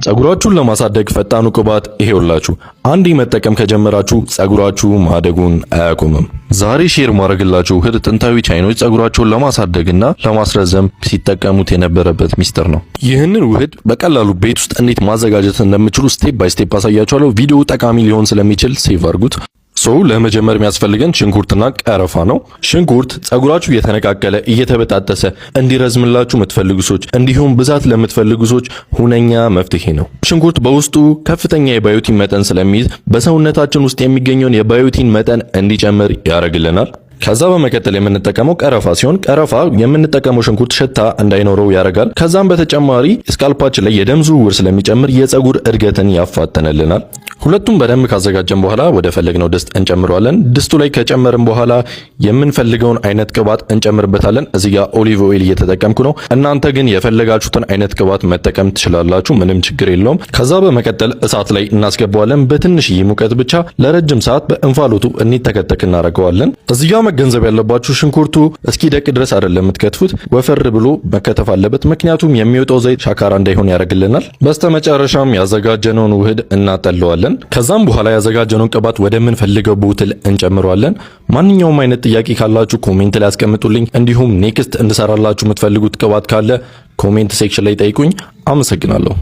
ጸጉራችሁን ለማሳደግ ፈጣኑ ቅባት ይሄውላችሁ። አንዴ መጠቀም ከጀመራችሁ ጸጉራችሁ ማደጉን አያቆምም። ዛሬ share ማደርግላችሁ ውህድ ጥንታዊ ቻይኖች ጸጉራቸውን ለማሳደግና ለማስረዘም ሲጠቀሙት የነበረበት ሚስጥር ነው። ይህንን ውህድ በቀላሉ ቤት ውስጥ እንዴት ማዘጋጀት እንደምትችሉ step by step አሳያችኋለሁ። ቪዲዮው ጠቃሚ ሊሆን ስለሚችል save አድርጉት። So ለመጀመር የሚያስፈልገን ሽንኩርትና ቀረፋ ነው። ሽንኩርት ጸጉራችሁ እየተነቃቀለ እየተበጣጠሰ እንዲረዝምላችሁ የምትፈልጉ ሰዎች እንዲሁም ብዛት ለምትፈልጉ ሰዎች ሁነኛ መፍትሄ ነው። ሽንኩርት በውስጡ ከፍተኛ የ biotin መጠን ስለሚይዝ በሰውነታችን ውስጥ የሚገኘውን የ biotin መጠን እንዲጨምር ያደርግልናል። ከዛ በመቀጠል የምንጠቀመው ቀረፋ ሲሆን ቀረፋ የምንጠቀመው ሽንኩርት ሽታ እንዳይኖረው ያደርጋል። ከዛም በተጨማሪ scalp ኣችን ላይ የደም ዝውውር ስለሚጨምር የፀጉር እድገትን ያፋጥንልናል። ሁለቱም በደንብ ካዘጋጀን በኋላ ወደ ፈለግነው ድስት እንጨምረዋለን። ድስቱ ላይ ከጨመርን በኋላ የምንፈልገውን አይነት ቅባት እንጨምርበታለን። እዚህ ጋር olive oil እየተጠቀምኩ ነው። እናንተ ግን የፈለጋችሁትን አይነት ቅባት መጠቀም ትችላላችሁ። ምንም ችግር የለውም። ከዛ በመቀጠል እሳት ላይ እናስገባዋለን። በትንሽዬ ሙቀት ብቻ ለረጅም ሰዓት በእንፋሎቱ እንዲተከተክ እናደርገዋለን። እዚህ ጋር መገንዘብ ያለባችሁ ሽንኩርቱ እስኪደቅ ድረስ አይደለም የምትከትፉት፣ ወፈር ብሎ መከተፍ አለበት። ምክንያቱም የሚወጣው ዘይት ሻካራ እንዳይሆን ያደርግልናል። በስተመጨረሻም ያዘጋጀነውን ውህድ እናጠለዋለን። ከዛም በኋላ ያዘጋጀነውን ቅባት ወደምንፈልገው bottle እንጨምረዋለን። ማንኛውም አይነት ጥያቄ ካላችሁ comment ላይ አስቀምጡልኝ። እንዲሁም next እንድሰራላችሁ የምትፈልጉት ቅባት ካለ comment section ላይ ጠይቁኝ። አመሰግናለሁ።